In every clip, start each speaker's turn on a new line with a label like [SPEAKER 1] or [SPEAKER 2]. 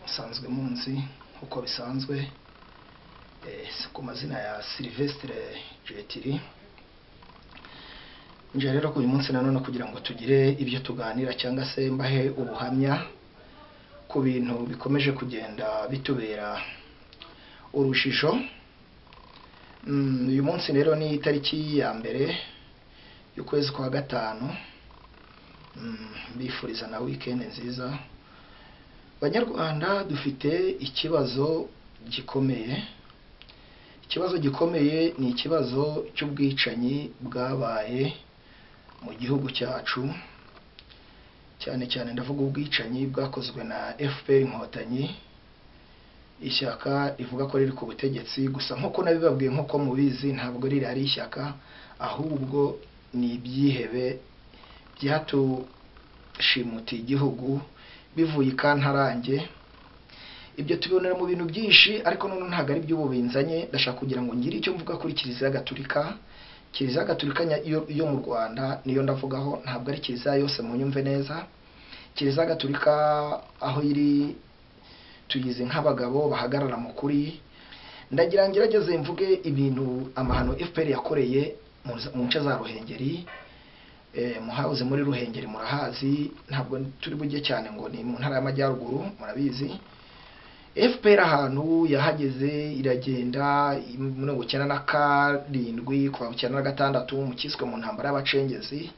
[SPEAKER 1] Musanzwe munzi nkuko bisanzwe ku mazina ya Sylvestre Jetiri. Nje rero uyu munsi nanone kugira ngo tugire ibyo tuganira cyangwa se mbahe ubuhamya ku bintu bikomeje kugenda bitubera urujijo. Uyu munsi rero ni itariki ya 1 y'ukwezi kwa 5. Mbifuriza na weekend nziza. Banyarwanda, dufite ikibazo gikomeye. Ikibazo gikomeye ni ikibazo cy'ubwicanyi bwabaye mu gihugu cyacu, cyane cyane ndavuga ubwicanyi bwakozwe na FPR Inkotanyi, ishyaka rivuga ko riri ku butegetsi. Gusa nkuko nabibabwiye, nkuko mubizi, ntabwo riri ari ishyaka, ahubwo ni ibyihebe byatushimutiye igihugu bivuye ikantarange. Ibyo tubibonera mu bintu byinshi, ariko none ntabwo ari by'ubu binzanye. Ndashaka kugira ngo ngire icyo mvuga kuri Kiliziya Gatulika. Kiliziya Gatulika yo mu Rwanda niyo ndavugaho, ntabwo ari kiliziya yose, munyumve neza. Kiliziya Gatulika aho iri tuyizi nk'abagabo bahagarara mu kuri. Ndagira ngerageze mvuge ibintu, amahano FPR yakoreye mu nce za Ruhengeri. Muhahoze muri Ruhengeri murahazi, ntabwo turi bujye cyane ngo ni mu ntara y'Amajyaruguru, murabizi. FPR ahantu yahageze iragenda 97 kuva 96 mu kiswe mu ntambara y'abacengezi.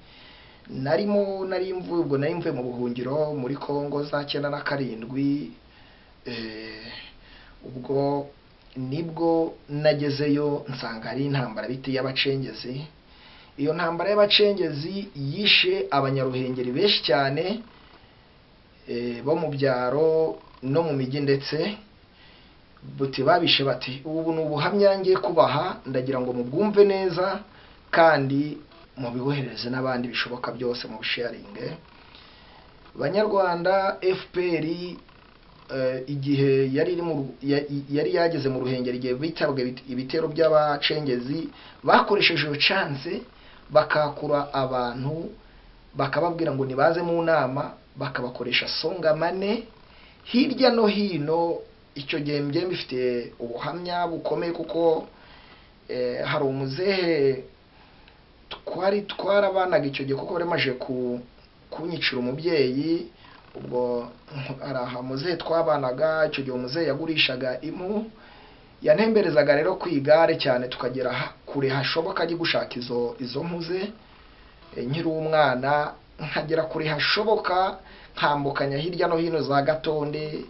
[SPEAKER 1] Narimo nari mvuye, ubwo nari mvuye mu buhungiro muri Kongo za 97. Ubwo nibwo nagezeyo nsanga ari intambara biti y'abacengezi. Iyo ntambara y'abacengezi yishe abanyaruhengeri benshi cyane, bo mu byaro no mu mijyi, ndetse buti babishe bati. Ubu ni ubuhamya ngiye kubaha, ndagira ngo mubwumve neza kandi mubiboherereze n'abandi bishoboka byose, mu bisharinge. Banyarwanda, FPR igihe yari iri mu yari yageze mu Ruhengeri, igihe bitabwe ibitero by'abacengezi, bakoresheje iyo chance bakakura abantu, bakababwira ngo nibaze mu nama, bakabakoresha songamane hirya no hino. Icyo gihe njye mbifite ubuhamya bukomeye, kuko hari umuzehe twari twarabanaga icyo gihe, kuko bari bamaze kunyicira umubyeyi. Ubwo hari aha muzehe twabanaga icyo gihe, umuzehe yagurishaga impu, yantemberezaga rero ku igare cyane, tukagera kure hashoboka ajya gushaka izo mpu ze. Nkiri umwana nkagera kure hashoboka, nkambukanya hirya no hino za Gatonde,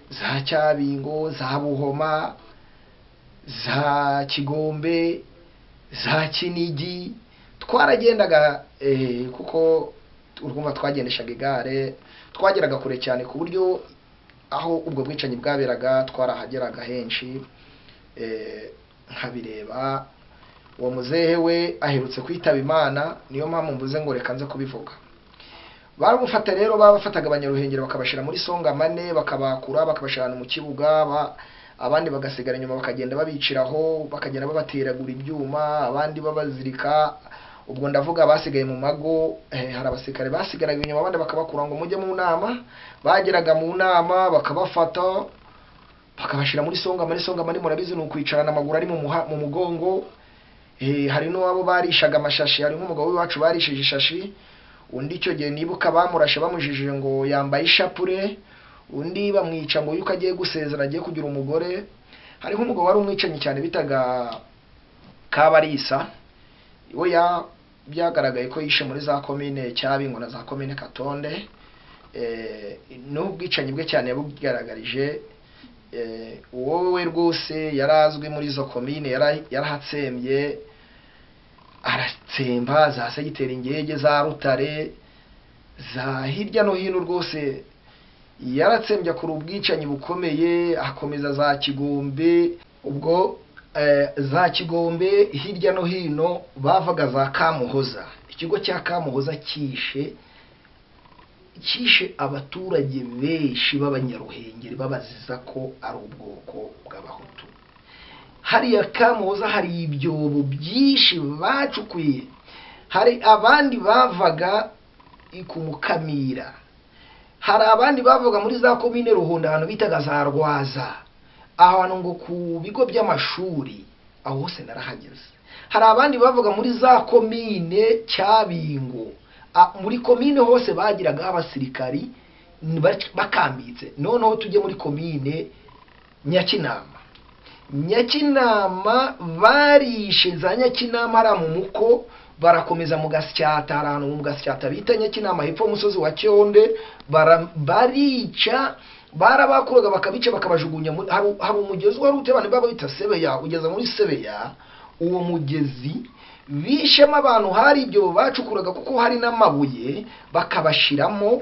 [SPEAKER 1] za Cyabingo, za Buhoma, za Kigombe, za Kinigi. Twaragendaga kuko urumva twagendeshaga igare, twageraga kure cyane, ku buryo aho ubwo bwicanyi bwaberaga twarahageraga henshi, nkabireba. Uwo muzehe we aherutse kwitaba Imana, niyo mpamvu mvuze ngo reka nze kubivuga. Baramufata rero, babafataga abanyaruhengeri bakabashyira muri songamane, bakabakura bakabashyira mu kibuga, abandi bagasigara inyuma, bakagenda babiciraho, bakagenda babateragura ibyuma, abandi babazirika. Ubwo ndavuga basigaye mu mago. Hari abasirikare basigaraga inyuma, abandi bakabakura ngo mujye mu nama. Bageraga mu nama bakabafata bakabashyira muri songamane. Songamane murabizi ni ukwicarana amaguru ari mu mugongo. Hari n'uwabo barishaga amashashi, hari nk'umugabo w'iwacu barishije ishashi. Undi icyo gihe nibuka bamurashe bamujijije ngo yambaye ishapure, undi bamwica ngo yuko agiye gusezera, agiye kugira umugore. Hari nk'umugabo wari umwicanyi cyane bitaga Kabarisa, we byagaragaye ko yishe muri za komine Cyabingo na za komine Katonde. N'ubwicanyi bwe cyane yabugaragarije. Wowe rwose yarazwi muri izo komine, yarahatsembye, aratsemba za segiteri Ingege, za Rutare, za hirya no hino rwose yaratsembye, akora ubwicanyi bukomeye, akomeza za Kigombe. Ubwo za Kigombe hirya no hino bavaga za Kamuhoza. Ikigo cya Kamuhoza cyishe abaturage benshi b'abanyaruhengeri, babaziza ko ari ubwoko bw'abahutu. Hariya Kamuhoza hari ibyobo byinshi bacukuye. Hari abandi bavaga ku Mukamira. Hari abandi bavuga muri za komine Ruhunda, ahantu bitaga za Rwaza, ahantu ngo ku bigo by'amashuri, aho hose narahageze. Hari abandi bavuga muri za komine Cyabingo, muri komine hose bagiraga abasirikari bakambitse. Noneho tujye muri komine Nyakinama. Nyakinama barishe za Nyakinama ari mu muko, barakomeza mu Gasyata, ahantu mu Gasyata bita Nyakinama hepfo umusozi wa Cyonde, barica, barabakuraga bakabica bakabajugunya. Hari umugezi wari utebane baba bita Sebeya, ugeza muri Sebeya uwo mugezi bishemo abantu. Hari ibyo bacukuraga kuko hari n'amabuye bakabashiramo.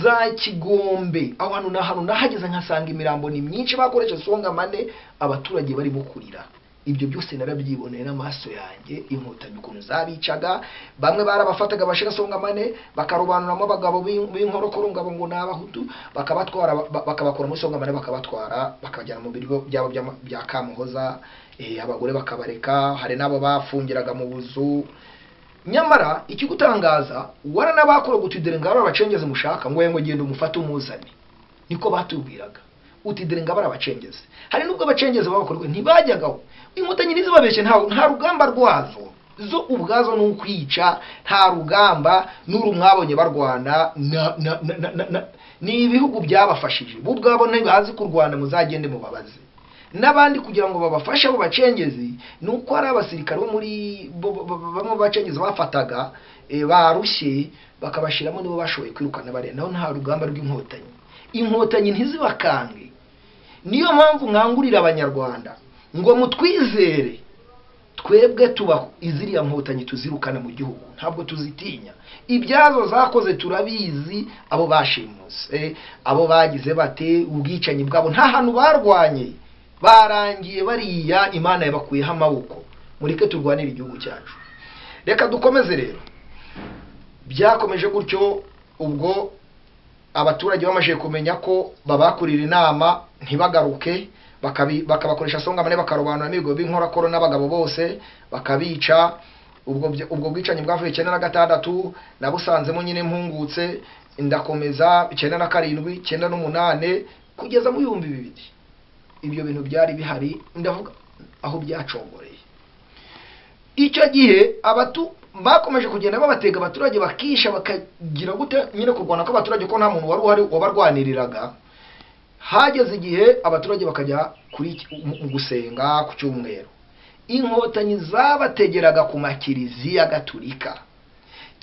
[SPEAKER 1] Za Kigombe aho hantu na hantu nahageze nkasanga imirambo ni myinshi, bakoresha songamane, abaturage barimo kurira. Ibyo byose narabyiboneye n'amaso yanjye, inkotanyi ukuntu zabicaga. Bamwe barabafataga bashira songamane, bakarobanuramo abagabo b'inkorokoro ngabo ngo n'abahutu, bakabatwara bakabakura muri songamane, bakabatwara bakabajyana mu bigo byabo bya Kamuhoza, abagore bakabareka. Hari n'abo bafungiraga mu buzu. Nyamara ikigutangaza, waranabakora gutidere ngaba abacengeze mushaka, ngo ngo genda umufate umuzane, niko batubwiraga, utidere ngaba abacengeze. Hari nubwo abacengeze babakorwe ntibajyagaho. Inkotanyi ntizibabeshye, nta rugamba rwazo, zo ubwazo ni ukwica, nta rugamba n'uru mwabonye barwana ni ibihugu byabafashije, bo ubwabo ntibazi kurwana, muzagende mubabaze n'abandi kugira ngo babafashe abo bacengezi. Nuko ari abasirikare bo muri bamwe bacengezi bafataga barushye bakabashiramo, nibo bashoboye kwirukana bare. Naho nta rugamba rw'inkotanyi, inkotanyi ntizibakange. Niyo mpamvu nkangurira abanyarwanda ngo mutwizere, twebwe tuba iziriya nkotanyi tuzirukana mu gihugu, ntabwo tuzitinya. Ibyazo zakoze turabizi, abo bashimuse, abo bagize bate, ubwicanyi bwabo, nta hantu barwanye, barangiye bariya, Imana yabakuyeho amaboko. Mureke turwanire igihugu cyacu. Reka dukomeze rero. Byakomeje gutyo, ubwo abaturage bamaze kumenya ko babakurira inama ntibagaruke, bakabakoresha songamane, bakarobanura imigo b'inkorakoro n'abagabo bose bakabica. Ubwo bwicanyi bwavuye 96, nabusanzemo nyine mpungutse, ndakomeza 97, 98 kugeza mu 2000. Ibyo bintu byari bihari, ndavuga aho byacongoreye. Icyo gihe abatu bakomeje kugenda babatega abaturage, bakisha, bakagira gute nyine kurwana kw'abaturage, ko nta muntu wari uhari wabarwaniriraga. Hageze igihe abaturage bakajya kuri gusenga ku cyumweru, inkotanyi zabategeraga ku makiriziya gatulika.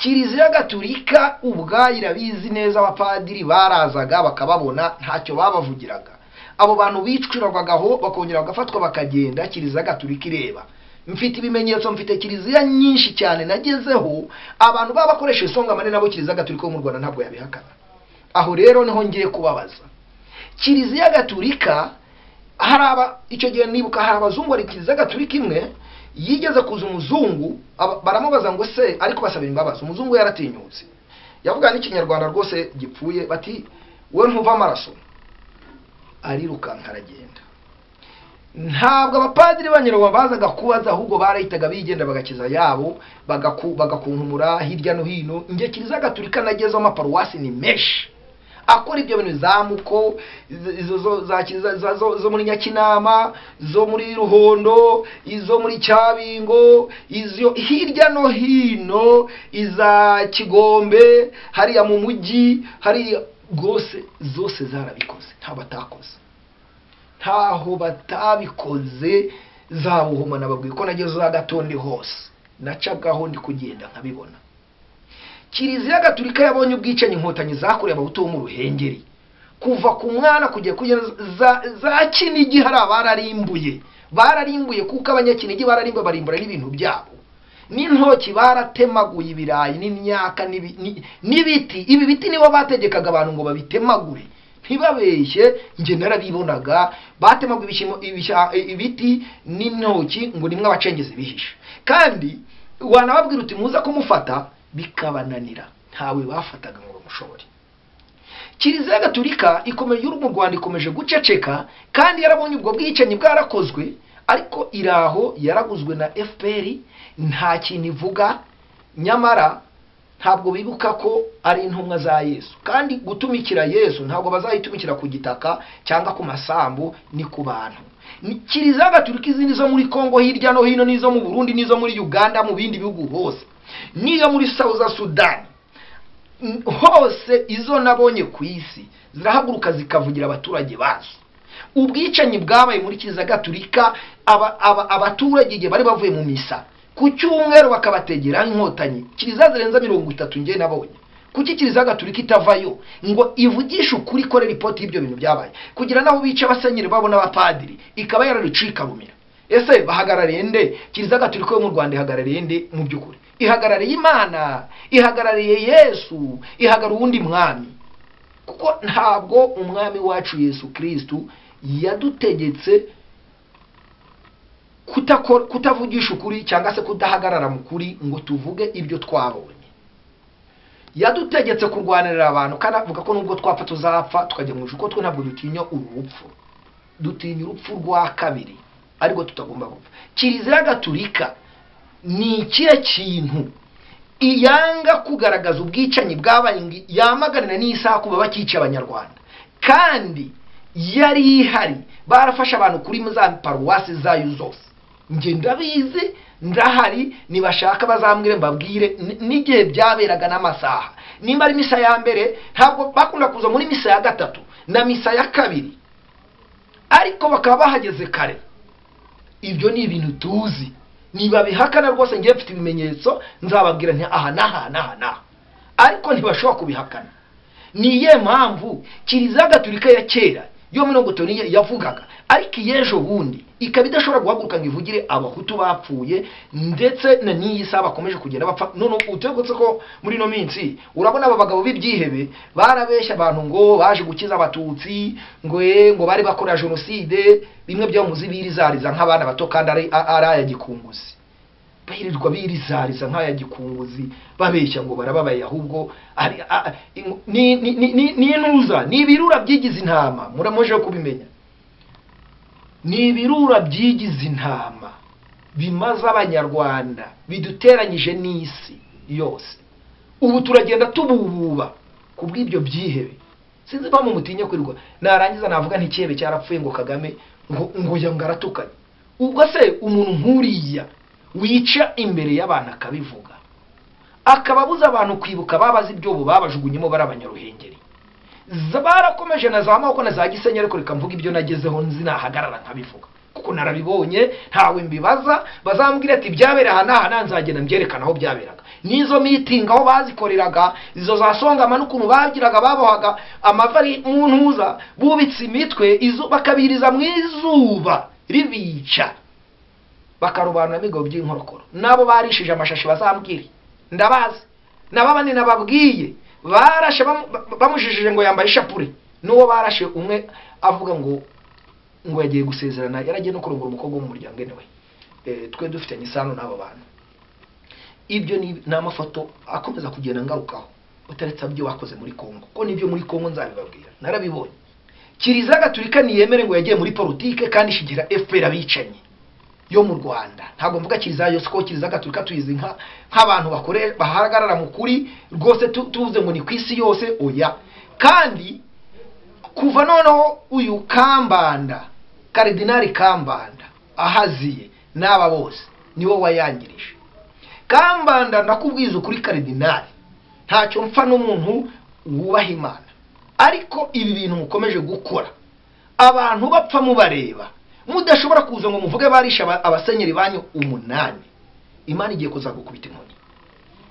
[SPEAKER 1] Kiliziya gatulika ubwayo irabizi neza, abapadiri barazaga bakababona, ntacyo babavugiraga. Abo bantu bicwirwagaho bakongera bagafatwa bakagenda, kiliziya gatulika ireba. Mfite ibimenyetso, mfite kiliziya nyinshi cyane nagezeho abantu babakoresha isongamane, nabo kiliziya gatulika yo mu Rwanda ntabwo yabihakana. Aho rero niho ngiye kubabaza. Kiliziya gatulika haraba icyo gihe nibuka hari abazungu, ari kiliziya gatulika imwe yigeze kuza umuzungu, baramubaza ngo se, ariko basaba imbabazi. Umuzungu yaratinyutse, yavuga n'ikinyarwanda rwose gipfuye, bati we ntuva amaraso, arirukanka aragenda. Ntabwo abapadiri b'abanyarwanda bazaga kubaza, ahubwo barahitaga bigenda bagakiza yabo, bagakunkumura hirya no hino. Nge kiliziya gatulika nagezeho amaparuwasi ni menshi akora ibyo bintu, za Muko, izo za kiliziya zo muri Nyakinama, zo muri Ruhondo, izo muri Cyabingo, izo hirya no hino, iza Kigombe hariya mu mujyi, hariya rwose, zose zarabikoze, nta batakoze, ntaho batabikoze. Za Buhoma nababwiye ko nageze za Gatondi hose nacagaho ndi kugenda nkabibona. Kiliziya gatulika yabonye ubwicanyi inkotanyi zakoreye abahutu bo mu Ruhengeri, kuva ku mwana kujya kugeza za Kinigi, hari abararimbuye, bararimbuye kuko abanyakinigi bararimbuye, barimbura n'ibintu byabo n'intoki, baratemaguye ibirayi n'imyaka n'ibiti. Ibi biti nibo bategekaga abantu ngo babitemagure, ntibabeshye, nge narabibonaga, batemaguye ibiti n'intoki ngo nimwe abacengezi bihishe. Kandi wanababwira uti muza kumufata, bikabananira, ntawe bafataga ngo bamushobore. Kiliziya gatulika ikomeje mu Rwanda ikomeje guceceka, kandi yarabonye ubwo bwicanyi bwarakozwe, ariko iraho yaraguzwe na FPR, nta kintu ivuga. Nyamara Ntabwo bibuka ko ari intumwa za Yesu, kandi gutumikira Yesu ntabwo bazayitumikira ku gitaka cyangwa ku masambu, ni ku bantu. Ni Kiliziya Gatolika izindi zo muri Kongo hirya no hino, n'izo mu Burundi, n'izo muri Uganda, mu bindi bihugu hose, n'iyo muri South Sudan hose, izo nabonye ku isi zirahaguruka zikavugira abaturage bazo. Ubwicanyi bwabaye muri Kiliziya Gatolika, abaturage igihe bari bavuye mu misa ku cyumweru bakabategera inkotanyi, kiliziya zirenze 30 nge nabonye. Kuki Kiliziya Gatolika itavayo ngo ivugishe ukuri, ikore ripoti y'ibyo bintu byabaye, kugira naho bica abasenyeri babo n'abapadiri, ikaba yararicika rumira? Ese bahagarariye nde? Kiliziya Gatolika yo mu Rwanda ihagarariye nde mu by'ukuri? Ihagarariye Imana, ihagarariye Yesu, ihagarariye uwundi mwami? Kuko ntabwo umwami wacu Yesu Kristu yadutegetse kutavugisha ukuri cyangwa se kudahagarara mu kuri ngo tuvuge ibyo twabonye. Yadutegetse kurwanirira abantu, kandi avuga ko nubwo twapfa tuzapfa tukajya mu ijuru, kuko twe ntabwo dutinya urupfu, dutinya urupfu rwa kabiri, ariko tutagomba gupfa. Kiliziya Gatolika ni ikihe kintu iyanga kugaragaza ubwicanyi bwabaye, yamaganira n'isaha kuba bakica Abanyarwanda, kandi yari ihari, barafashe abantu kuri za paruwasi zayo zose. Nge ndabizi, ndahari, nibashaka bazambwire mbabwire n'igihe byaberaga n'amasaha. Nimba ari misa ya mbere, ntabwo bakunda kuza muri misa ya gatatu na misa ya kabiri, ariko bakaba bahageze kare. Ibyo ni ibintu tuzi, nibabihakana rwose ngiye mfite ibimenyetso nzababwira nti aha n'aha n'aha n'aha, ariko ntibashobora kubihakana. Ni iyihe mpamvu Kiliziya Gatolika ya kera yo 50 yavugaga, ariko iyejo bundi ikaba idashobora guhaguruka ngo ivugire abahutu bapfuye, ndetse na n'iyi saha bakomeje kugenda bapfa? None utegetse ko muri ino minsi urabona aba bagabo b'ibyihebe barabeshya abantu ngo baje gukiza abatutsi, ngo ngo bari bakora jenoside, bimwe byo muzibirizariza nk'abana bato, kandi ari aya gikunguzi, bahirirwa birizariza nk'aya gikunguzi, babeshya ngo barababaye, ahubwo ni intuza, ni ibirura byigize intama. Muramoje kubimenya, ni ibirura byigize intama bimaze Abanyarwanda, biduteranyije n'isi yose. Ubu turagenda tubububa kubw'ibyo byihebe. Sinzi impamvu mutinya kwirirwa. Narangiza navuga nti ikihebe cyarapfuye, ngo Kagame ngo yangaratukanye. Ubwo se umuntu nkuriya wica imbere y'abantu akabivuga, akababuza abantu kwibuka babazi ibyobo babajugunyemo bari abanyaruhengeri, barakomeje na za maboko na za Gisenyi. Ariko reka mvuga ibyo nagezeho nzi, nahagarara nkabivuga kuko narabibonye, ntawe mbibaza. Bazambwira ati byabera aha n'aha, nzagenda mbyerekana aho byaberaga, n'izo mitingi aho bazikoreraga, izo za Songama n'ukuntu bagiraga, babohaga amavari mu ntuza, bubitse imitwe, izo bakabiriza mu izuba ribica, bakarobanura imigabo by'inkorokoro. Nabo barishije amashashi bazambwire, ndabazi nababane nababwiye, barashe bamujijije ngo yambaye ishapure. N'uwo barashe umwe avuga ngo yagiye gusezerana, yaragiye no kurongora umukobwa wo mu muryango. Anyway, twe dufitanye isano n'aba bantu. Ibyo ni amafoto akomeza kugenda ngarukaho, utaretse ibyo bakoze muri Kongo, ko nibyo muri Kongo nzabibabwira, narabibonye. Kiliziya Gatolika niyemere ngo yagiye muri politike kandi ishigira FPR abicanyi yo mu Rwanda. Ntabwo mvuga Kiliziya yose, ko Kiliziya Gatolika tuyizi nk'abantu bakore bahagarara mu kuri rwose, tuvuze ngo ni ku isi yose, oya. Kandi kuva noneho uyu Kambanda, Karidinali Kambanda ahaziye n'aba bose, niwe wayangirije. Kambanda, ndakubwiza ukuri, Karidinali, ntacyo mpfa n'umuntu wubaha Imana, ariko ibi bintu mukomeje gukora, abantu bapfa mubareba, mudashobora kuza ngo muvuge barisha abasenyeri banyu 8, Imana igiye kuzagukubita inkoni.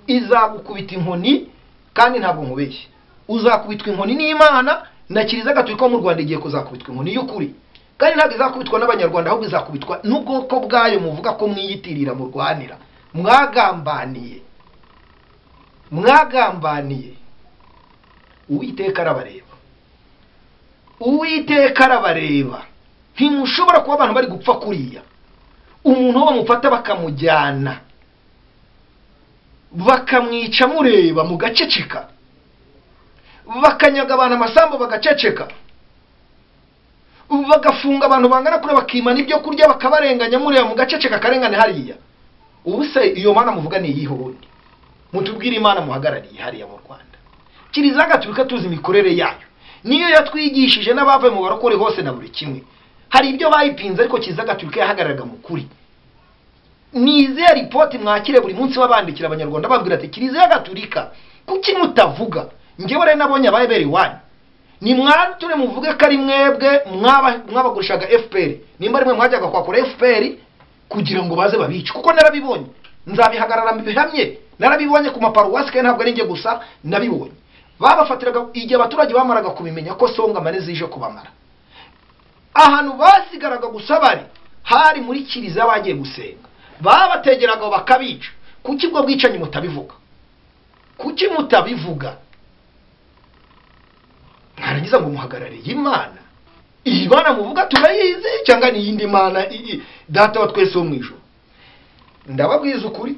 [SPEAKER 1] Izagukubita inkoni, kandi ntabwo nkubeshye, uzakubitwa inkoni n'Imana, na Kiliziya Gatolika mu Rwanda igiye kuzakubitwa inkoni y'ukuri. Kandi ntabwo izakubitwa n'Abanyarwanda, ahubwo izakubitwa n'ubwoko bwayo muvuga ko mwiyitirira, murwanira, mwagambaniye, mwagambaniye. Uwiteka arabareba, Uwiteka arabareba. Ntimushobora kuba abantu bari gupfa kuriya, umuntu bamufata bakamujyana bakamwica mureba mugaceceka, bakanyaga abantu amasambu bagaceceka, bagafunga abantu bangana kure, bakimana ibyo kurya bakabarenganya mureba mugaceceka, akarengane hariya. Ubu se iyo mana muvuga ni iyihe ubundi? Mutubwire Imana muhagarariye hariya mu Rwanda. Kiliziya Gatolika tuzi imikorere yayo, niyo yatwigishije n'abavuye mu barokore hose na buri kimwe. Hari ibyo bayipinze, ariko Kiliziya Gatolika yahagararaga mu kuri. Nize ripoti mwakire buri munsi babandikira Abanyarwanda babwira ati Kiliziya Gatolika kuki mutavuga? Njyewe rero nabonye abayeberi wanyu, ni mwature muvuge ko ari mwebwe mwabagurishaga FPR, nimba rimwe mwajyaga kwakura FPR kugira ngo baze babice, kuko narabibonye, nzabihagarara bihamye, narabibonye ku maparuwasi, kandi ntabwo ari njye gusa nabibonye. Babafatiraga igihe abaturage bamaraga kubimenya ko Songa mane zije kubamara, ahantu basigaraga gusa bari hari muri kiliziya bagiye gusenga, babategeraga bakabica. Kuki ubwo bwicanyi mutabivuga? Kuki mutabivuga? Mwarangiza ngo muhagarariye Imana. Iyi Mana muvuga turayizi cyangwa ni iyindi Mana Data wa twese wo mu ijuru? Ndababwiza ukuri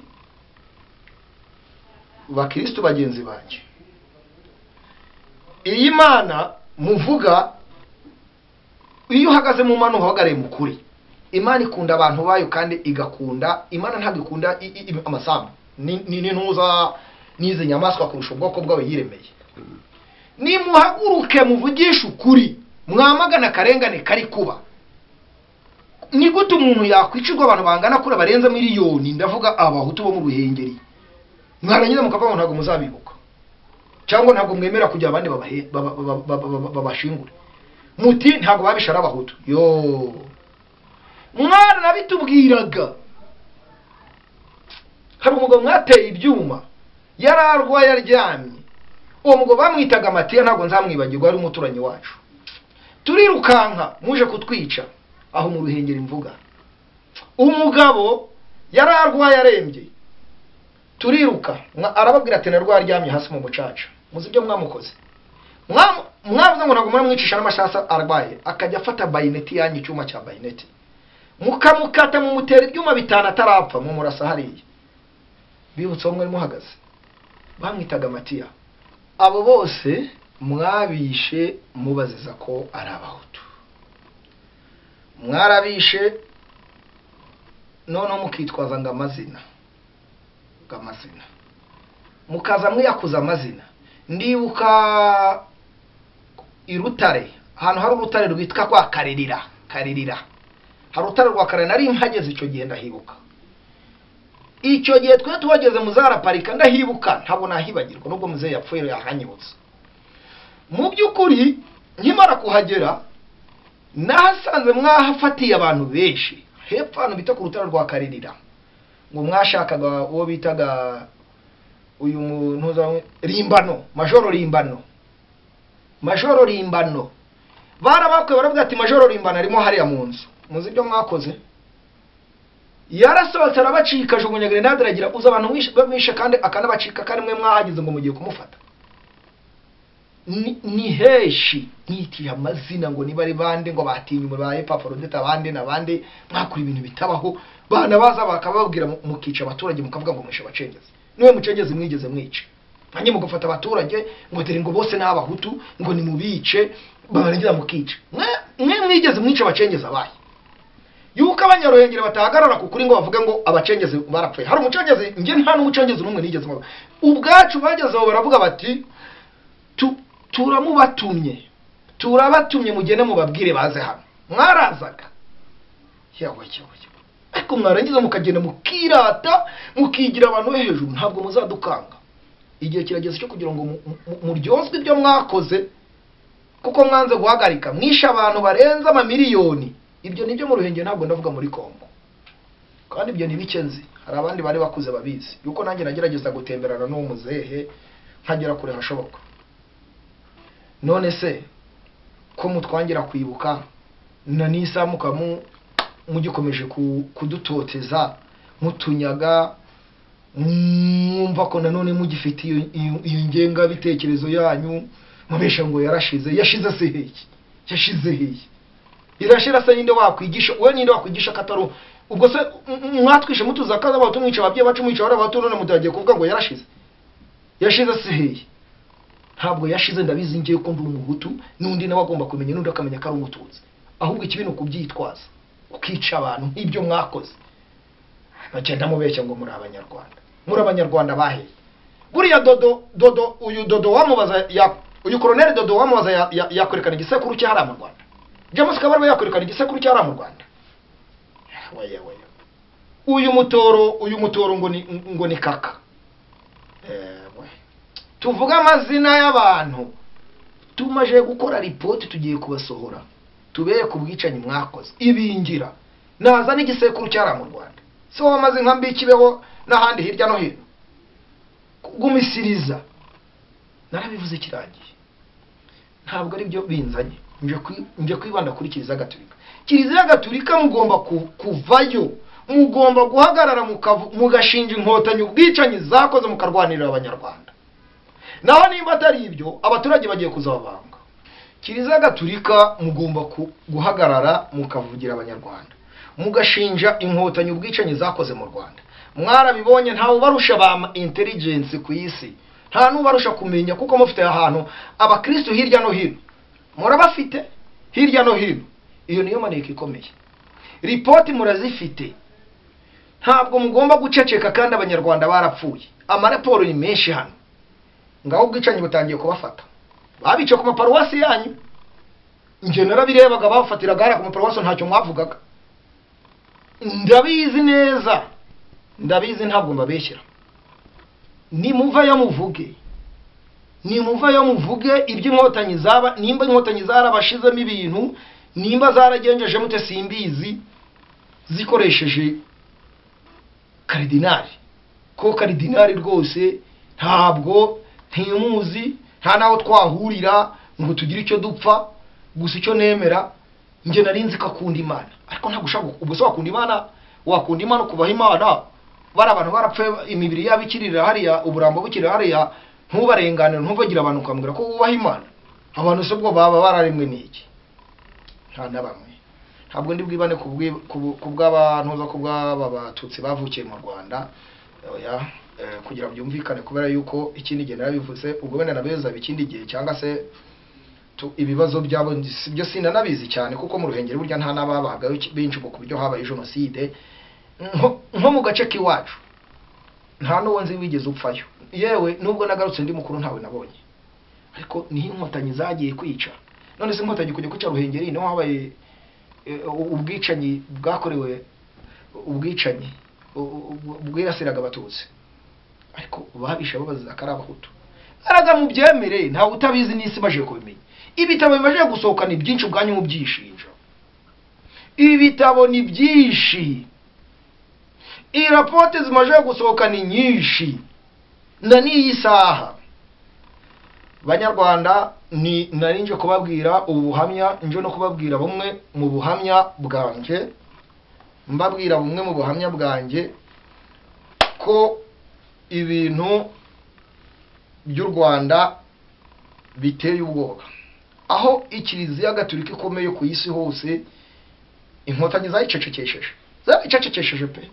[SPEAKER 1] bakristo bagenzi banjye, iyi Mana muvuga, iyo uhagaze mu Mana uhagarariye mu kuri. Imana ikunda abantu bayo kandi igakunda. Imana ntabwo ikunda amasambu n'intuza n'izi nyamaswa kurusha ubwoko bwawe yiremeye. Nimuhaguruke muvugishe ukuri, mwamagana akarengane kari kuba. Ni gute umuntu yakwicirwa abantu bangana kuri barenze miliyoni, ndavuga Abahutu bo mu Ruhengeri, mwarangiza mukavuga ngo ntabwo muzabibuka cyangwa ntabwo mwemera kujya abandi babashingure, muti ntabwo babishara Abahutu. Yo mwana nabitubwiraga, hari umugabo mwateye ibyuma yararwaye aryamye, uwo mugabo bamwitaga Matiya, ntabwo nzamwibagirwa, ari umuturanyi wacu. Turirukanka muje kutwica aho mu Ruhengeri mvuga. Umugabo yararwaye arembye, turiruka, arababwira ati narwaye aryamye hasi mu mucaca. Muzi ibyo mwamukoze? Mwavuze ngo ntabwo muramwicisha n'amashasa arwaye, akajya afata bayineti yanyu, icyuma cya bayineti, mukamukata mumutera ibyuma 5 atarapfa, mumurasa hariya. Bibutse aho mwari muhagaze, bamwitaga Matiya. Abo bose mwabishe mubaziza ko ari Abahutu, mwarabishe noneho mukitwaza ngo amazina, amazina mukaza mwiyakuza amazina. Ndibuka i Rutare, ahantu hari urutare rwitwa kwa Karirira, Karirira, hari urutare rwa Karera, nari mpageze icyo gihe ndahibuka. Icyo gihe twe tuhageze muzaraparika ndahibuka, ntabwo nahibagirwa nubwo muzehe yapfuye yahanyibutse. Mu by'ukuri nkimara kuhagera nahasanze mwahafatiye abantu benshi hepfo ahantu bita ku rutare rwa Karirira, ngo mwashakaga uwo bitaga uyu muntu Rimbano, Majoro Rimbano, Majoro Rimbano. Barabakwe baravuga ati Majoro Rimbano arimo hariya mu nzu. Muzi ibyo mwakoze? Yarasohotse arabacika, ajugunya grenade, aragira uza abantu bamwishe kandi akanabacika, kandi mwe mwahagize ngo mugiye kumufata. Ni heshi nitiye amazina ngo niba ari bande, ngo batinye ba Epafrodite abandi n'abandi, mwakora ibintu bitabaho. Bana baza bakababwira mukica abaturage mukavuga ngo mwishe abacengezi. Niwe mucengezi mwigeze mwica, hanyuma mugafata abaturage ngo dore ngo bose n'Abahutu ngo nimubice, barangiza mukica. Mwe mwigeze mwica abacengezi abaye yuko Abanyaruhengeri batahagarara ku kuri ngo bavuge ngo abacengezi barapfuye. Hari umucengezi, njye nta n'umucengezi n'umwe nigeze mubona. Ubwacu bageze aho baravuga bati turamubatumye, turabatumye mugende mubabwire baze hano. Mwarazaga yawe yawe, ariko mwarangiza mukagenda mukirata mukigira abantu hejuru, ntabwo muzadukanga. Igihe kirageze cyo kugira ngo muryozwe ibyo mwakoze, kuko mwanze guhagarika, mwishe abantu barenze amamiliyoni. Ibyo nibyo mu Ruhengeri, ntabwo ndavuga muri Kongo, kandi ibyo nibike nzi, hari abandi bari bakuze babizi, yuko nanjye nagerageza gutemberana n'uwo muzehe nkagera kure hashoboka. None se ko mutwangira kwibuka na nisa mukamu mugikomeje kudutoteza mutunyaga, mwumva ko nanone mugifite iyo ngenga bitekerezo yanyu, mubesha ngo yarashize, yashize se hehe? Yashize hehe? Irashira se ninde wakwigisha? Wewe ninde wakwigisha kataro? Ubwo se mwatwishe mutuza kaza abahutu mwica ababyeyi bacu mwica abahutu, none mutagiye kuvuga ngo yarashize? Yashize se hehe? Ntabwo yashize, ndabizi ngiye ko ndi Umuhutu, n'undi nawe agomba kumenya, n'undi akamenya ko ari Umututsi. Ahubwo ikibi ni ukubyitwaza ukica abantu nk'ibyo mwakoze, bagenda mubeshya ngo muri Abanyarwanda. Muri Abanyarwanda baheye? Buriya Dodo uyu Dodo wamubaza ya uyu Colonel Dodo wamubaza yakwerekana igisekuru cye hariya mu Rwanda. James Kabarebe yakwerekana igisekuru cye hariya mu Rwanda. Waya waya. Uyu mutoro ngo ni kaka. Tuvuga amazina y'abantu. Tumaje gukora report tugiye kubasohora. Tubere ku bwicanyi mwakoze. Ibingira. Naza n'igisekuru cyara mu Rwanda. So wamaze nka mbikibeho n'ahandi hirya no hino. Kugumisiriza. Narabivuze kirangiye. Ntabwo ari byo binzanye. Nje kwibanda kuri Kiliziya Gatolika. Kiliziya Gatolika mugomba kuvayo. Mugomba guhagarara mugashinja inkotanyi ubwicanyi zakoze mukarwanirira abanyarwanda. Naho nimba atari ibyo abaturage bagiye kuzababanga. Kiliziya Gatolika mugomba guhagarara mukavugira abanyarwanda. Mugashinja inkotanyi ubwicanyi zakoze mu Rwanda. Mwarabibonye ntawe ubarusha ba intelligence ku isi. Nta nubarusha kumenya kuko mufite ahantu abakristo hirya no hino. Murabafite hirya no hino. Iyo niyo maneko ikomeye. Report murazifite. Ntabwo mugomba guceceka kandi abanyarwanda barapfuye. Amaraporo ni menshi hano. Ngaho ubwicanyi butangiye kubafata. Babice ku maparuwasi yanyu. Nje narabirebaga bafatiraga hara ku maparuwasi ntacyo mwavugaga. Ndabizi neza. Ndabizi ntabwo mbabeshyira. Nimuva muvuge. Nimuva muvuge iby'inkotanyi zaba nimba inkotanyi zarabashizemo ibintu nimba zaragenjeje mute simbizi zikoresheje Karidinali. Ko Karidinali rwose ntabwo ntimuzi nta naho twahurira ngo tugire icyo dupfa gusa icyo nemera nje narinzi kakunda Imana ariko ntabwo ushaka ubwo se wakunda Imana wakunda Imana kubaha Imana bari abantu barapfe imibiri yabikirira hariya uburambo bukirira hariya ntubarenganira ntuvagira abantu ukambwira ko wubaha Imana abantu se bwo baba bararemwe n'iki nta nabamwe ntabwo ndi bwibane ku bw'abantu za ku bw'aba batutsi bavukiye mu Rwanda oya kugira byumvikane kubera yuko ikindi gihe narabivuze ubwo bene nabeza ikindi gihe cyangwa se ibibazo byabo byo sinanabizi cyane kuko mu Ruhengeri burya nta nababaga benshi ku buryo habaye jenoside nko mu gace k'iwacu nta n'uwo nzi wigeze upfayo yewe nubwo nagarutse ndi mukuru ntawe nabonye ariko niho inkotanyi zagiye kwica none se inkotanyi kujya kwica Ruhengeri niho habaye ubwicanyi bwakorewe ubwicanyi bwirasiraga abatutsi ariko babisha babaza akari abahutu araga mu byemere ntawe utabizi n'isi baje kubimenya ibitabo bimaje gusohoka ni byinshi ubwanyu mu byishinja ibitabo ni byinshi irapote zimaje gusohoka ni nyinshi na niyi saha banyarwanda ni narinje kubabwira ubuhamya nje no kubabwira bumwe mu buhamya bwanjye mbabwira bumwe mu buhamya bwanjye ko ibintu by'u Rwanda biteye ubwoba aho Kiliziya Gatolika ikomeye ku isi hose inkotanyi zayicecekesheje pe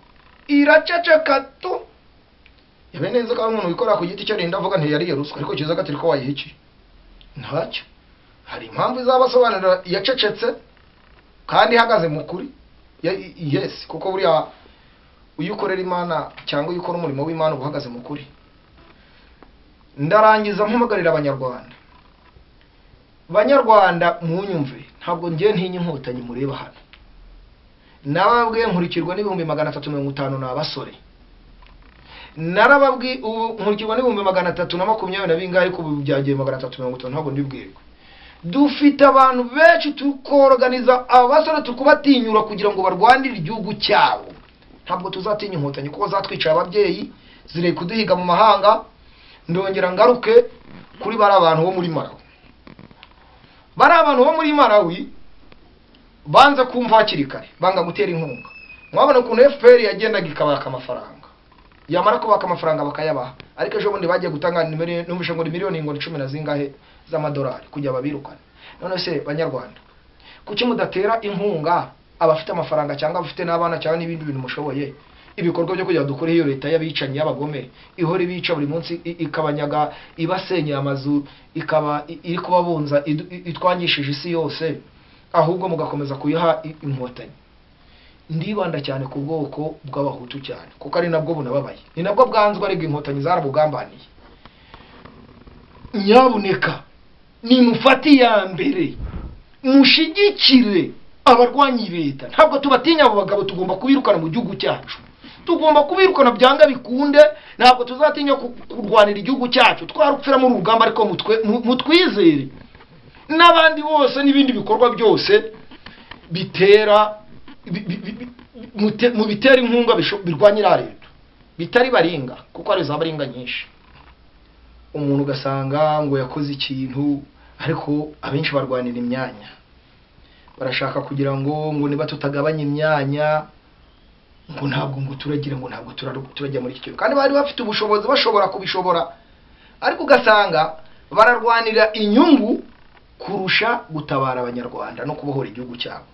[SPEAKER 1] iraceceka tu yabenenze ko umuntu wikora ku giti cye rinda avuga ntiyariye ruswa ariko Kiliziya Gatolika wayiha iki ntacyo hari impamvu izabasobanurira yacecetse kandi ihagaze mu kuri yes kuko buriya uyukorera Imana cyangwa uyukora umurimo w'Imana ubuhagaze mu kuri. Ndarangiza mpamagarira abanyarwanda banyarwanda munyumve ntabwo ngiye ntinya inkotanyi mureba hano nababwiye nkurikirwa n'ibihumbi 350 n'abasore narababwiye nkurikirwa n'ibihumbi 320 na bingahe ariko byagiye 350 ntabwo ndibwirwe dufite abantu benshi tukorganiza abasore tukubatinyura kugira ngo barwanire igihugu cyabo ntabwo tuzatinya inkotanyi kuko zatwica ababyeyi zire kuduhiga mu mahanga. Ndongera ngaruke kuri bari abantu bo muri Malawi bari abantu bo muri Malawi banze kumva hakiri kare banga gutera inkunga mwabona ukuntu FPR yagendaga ikabaka amafaranga yamara kubaka amafaranga bakayabaha ariko ejo bundi bagiye gutanga numvishe ngo miliyoni ngo 10 na zingahe z'amadolari kujya babirukana. None se banyarwanda kuki mudatera inkunga abafite amafaranga cyangwa abafite n'abana cyangwa n'ibindi bintu mushoboye ibikorwa byo kujya dukora iyo leta y'abicanyi y'abagome ihora ibica buri munsi ikabanyaga ibasenya amazu ikaba iri kubabunza itwangishije isi yose ahubwo mugakomeza kuyiha inkotanyi. Ndibanda cyane ku bwoko bw'abahutu cyane kuko ari nabwo bunababaye ni nabwo bwanzwe ariko inkotanyi zarabugambaniye. Nyabuneka nimufate iya mbere mushigikire abarwanyi leta. Ntabwo tubatinya abo bagabo, tugomba kubirukana mu gihugu cyacu, tugomba kubirukana byanga bikunde. Ntabwo tuzatinya kurwanira igihugu cyacu, twarupfira mu rugamba, ariko mutwizere n'abandi bose n'ibindi bikorwa byose bitera mu bitera inkunga birwanyira leta bitari baringa, kuko ari za baringa nyinshi. Umuntu ugasanga ngo yakoze ikintu, ariko abenshi barwanira imyanya, barashaka kugira ngo niba tutagabanya imyanya ngo ntabwo ngo turagira ngo ntabwo turajya muri iki kintu, kandi bari bafite ubushobozi bashobora kubishobora, ariko ugasanga bararwanira inyungu kurusha gutabara abanyarwanda no kubohora igihugu cyabo.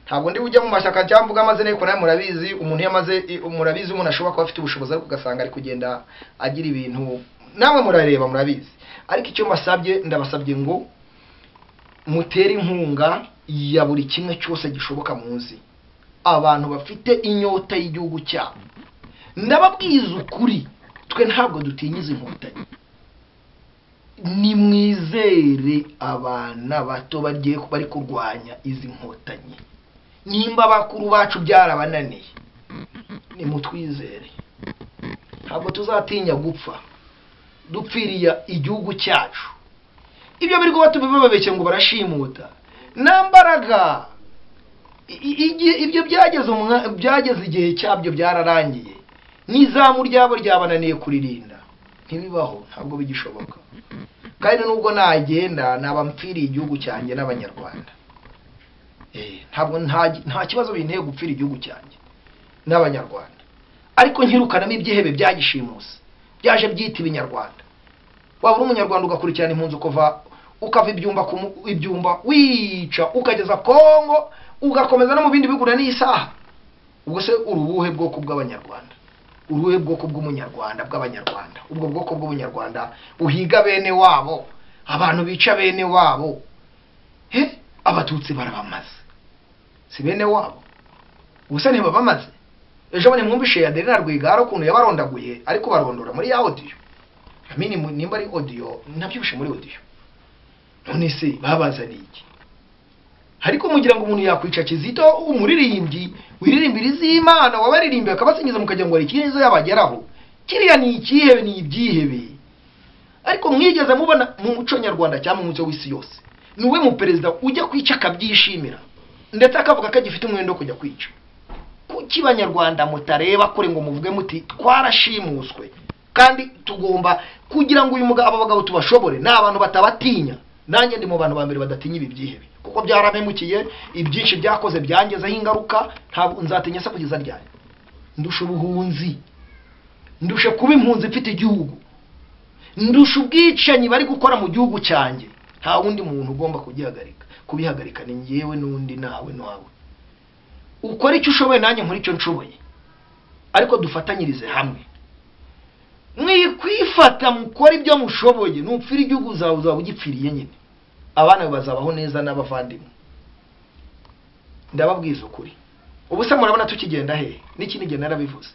[SPEAKER 1] Ntabwo ndi ujya mu mashyaka cyangwa mvuga amazina, ariko nawe murabizi, umuntu yamaze murabizi, umuntu ashobora kuba afite ubushobozi ariko ugasanga ari kugenda agira ibintu, namwe murareba murabizi. Ariko icyo mbasabye, ndabasabye ngo mutere inkunga ya buri kimwe cyose gishoboka muzi abantu bafite inyota y'igihugu cyabo. Ndababwiza ukuri, twe ntabwo dutinyiza inkotanyi. Nimwizere abana bato bagiye bari kurwanya izi nkotanyi. Nimba bakuru bacu byarabananiye, nimutwizere. Ntabwo tuzatinya gupfa dupfiriye igihugu cyacu. Ibyo biri kuba tubibabeshye ngo barashimuta nambaraga, ibyo byageze igihe cyabyo byararangiye, n'izamu ryabo ryabananiye kuririnda, ntibibaho, ntabwo bigishoboka. Kandi nubwo nagenda naba mpfiriye igihugu cyanjye n'abanyarwanda. Ntabwo nta kibazo binteye gupfira igihugu cyanjye n'abanyarwanda, ariko nkirukanamo ibyihebe byagishimuse byaje byita ibinyarwanda. Waba uri umunyarwanda ugakurikirana impunzi ukava ibyumba wica ukageza Kongo ugakomeza no mu bindi bihugu n'isaha, ubwo se urubuhe bwoko bw'abanyarwanda? Uruhe bwoko bw'umunyarwanda bw'abanyarwanda? Ubwo bwoko bw'umunyarwanda uhiga bene wabo, abantu bica bene wabo, abatutsi barabamaze, si bene wabo gusa ntibabamaze. Ejo bane mwumvishe Adeline Rwigara ukuntu yabarondaguye, ariko barondora muri ya audio. Amini nimba ari audio nabyubushe muri audio. None se babazaniye iki? Ariko mugira ngo umuntu yakwica Kizito umuririmbyi wiririmbira iz'Imana wabaririmbiye akabasingiza mukagira ngo ari ikintu yabageraho, kiriya ni ikihebe, ni ibyihebe. Ariko mwigeze mubona mu muco nyarwanda cyangwa mu muco w'isi yose niwe mu perezida ujya kwica akabyishimira, ndetse akavuga ko agifite umwenda wo kujya kwica? Kuki banyarwanda mutareba kure ngo muvuge muti twarashimuswe kandi tugomba kugira ngo uyu mugabo aba bagabo tubashobore? Ni abantu batabatinya. Nanjye ndi mu bantu ba mbere badatinya ibi byihebe, kuko byaramemukiye, ibyinshi byakoze byangezeho ingaruka. Ntabwo nzatinya se kugeza ryari? Ndusha ubuhunzi, ndusha kuba impunzi mfite igihugu, ndusha ubwicanyi bari gukora mu gihugu cyanjye. Nta wundi muntu ugomba kugihagarika, kubihagarika ni njyewe n'undi nawe nawe. Ukora icyo ushoboye nanjye nkora icyo nshoboye, ariko dufatanyirize hamwe. Mwikwifata mukora ibyo mushoboye, nupfira igihugu uzaba ugipfiriye nyine, abana bazabaho neza n'abavandimwe. Ndababwiza ukuri. Ubu se murabona tukigenda he? N'ikindi gihe narabivuze,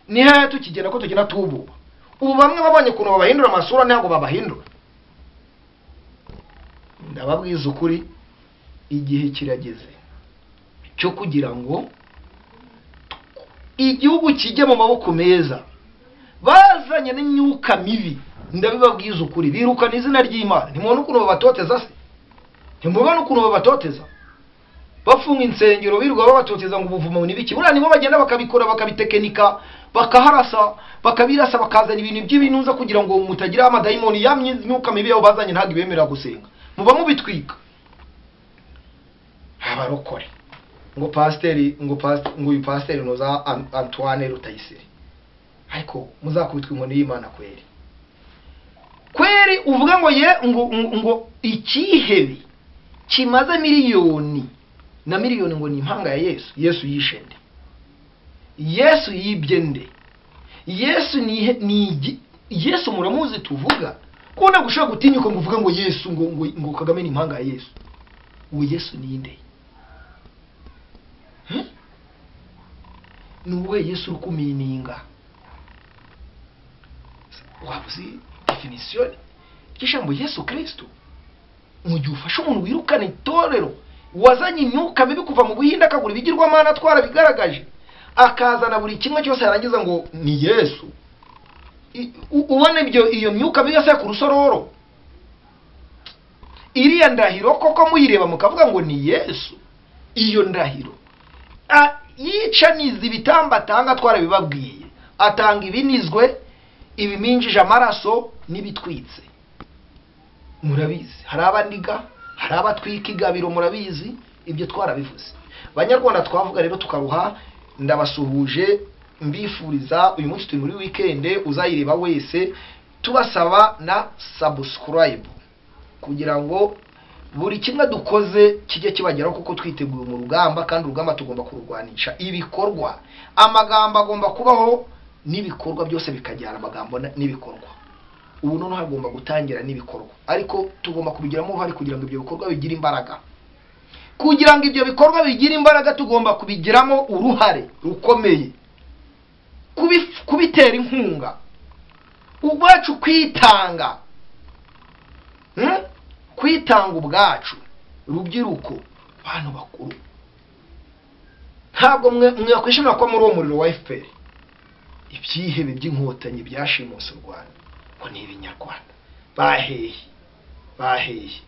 [SPEAKER 1] ni hehe tukigenda ko tugenda tububa? Ubu bamwe babonye ukuntu babahindura amasura, ntabwo babahindura. Ndababwiza ukuri, igihe kirageze cyo kugira ngo igihugu kijye mu maboko meza. Bazanye n'imyuka mibi, ndabibabwiza ukuri, birukana izina ry'Imana. Ntimubona ukuntu babatoteza se? Ntimubona ukuntu babatoteza? Bafunga insengero, birirwa babatoteza ngo ubuvumo ni biki. Buriya nibo bagenda bakabikora, bakabitekenika, bakaharasa, bakabirasa, bakazana ibintu by'ibinuza kugira ngo mutagira amadayimoni. Ya myuka mibi yabo bazanye ntabwo ibemerera gusenga, muba mubitwika. Abarokore ngo pasiteri, ngo uyu pasiteri noza Antoine Rutayisire, ariko muzakubitwa inkoni y'Imana kweri kweri. Uvuga ngo ye ngo ikihebe kimaze miliyoni na miliyoni ngo ni impanga ya Yesu. Yesu yishe nde? Yesu yibye nde? Yesu ni Yesu muramuzi tuvuga ko ntabwo ushobora gutinyuka ngo uvuge ngo Yesu ngo Kagame ni impanga ya Yesu. Uwo Yesu ni nde? Ni uwe Yesu uri kumininga? Waba uzi definisiyo Ry'ijambo Yesu Kristo. Mu gihe ufashe umuntu wirukana itorero, wazanye imyuka mibi kuva mu Buhinde, akagura ibigirwamana, twarabigaragaje, akazana buri kimwe cyose, yarangiza ngo ni Yesu. Ubona ibyo, iyo myuka mibi yose ku rusororo, iriya ndahiro koko muyireba mukavuga ngo ni Yesu. Iyo ndahiro yicaniza ibitambo atanga, twarabibabwiye, atanga ibinizwe, ibiminjije amaraso n'ibitwitse. Murabizi, hari abaniga, hari abatwika igabiro, murabizi, ibyo twarabivuze. Banyarwanda, twavuga rero tukaruha. Ndabasuhuje, mbifuriza uyu munsi, turi muri weekend, uzayireba wese tubasaba na subscribe kugira ngo buri kimwe dukoze kijye kibageraho, kuko twiteguye mu rugamba, kandi urugamba tugomba kururwanisha ibikorwa. Amagambo agomba kubaho n'ibikorwa, byose bikajyana, amagambo n'ibikorwa. Ubu noneho hagomba gutangira n'ibikorwa, ariko tugomba kubigiramo uruhare kugira ngo ibyo bikorwa bigire imbaraga. Kugira ngo ibyo bikorwa bigire imbaraga, tugomba kubigiramo uruhare rukomeye, kubitera inkunga ubwacu, kwitanga, Kwitanga ubwacu, rubyiruko, bantu bakuru. Ntabwo mwakwishimira ko muri uwo muriro wa FPR, ibyihebe by'Inkotanyi byashimuse u Rwanda, ngo ni Ibinyarwanda. Bahehe, bahehe?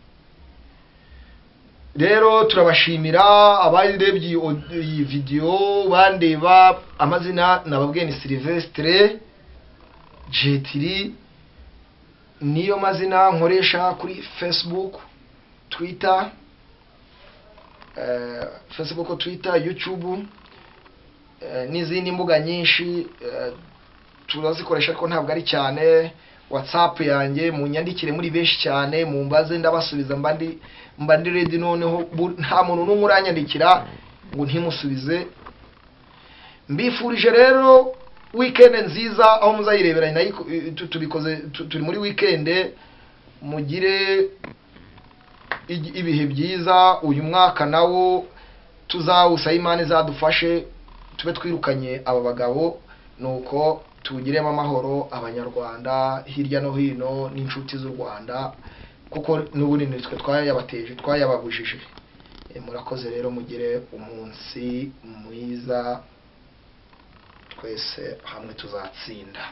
[SPEAKER 1] Rero turabashimira abarebye iyi video, bandeba. Amazina nababwiye ni Sylvestre Jetiri, niyo mazina nkoresha kuri Facebook, Twitter, Facebook, Twitter, YouTube n'izindi mbuga nyinshi turazikoresha, ariko ntabwo ari cyane. WhatsApp yanjye, munyandikire muri benshi cyane, mumbaze, ndabasubiza, mba ndi ready. Noneho nta muntu n'umwe uranyandikira ngo ntimusubize. Mbifurije rero weekend nziza aho muzayirebera. Nayo tubikoze turi muri weekend. Mugire ibihe byiza. Uyu mwaka nawo tuzawusa, Imana izadufashe tube twirukanye aba bagabo, nuko tuwugiremo amahoro, Abanyarwanda hirya no hino n'inshuti z'u Rwanda, kuko n'ubundi nitwe twayabateje, twayababujije. Murakoze rero, mugire umunsi mwiza. Twese hamwe tuzatsinda.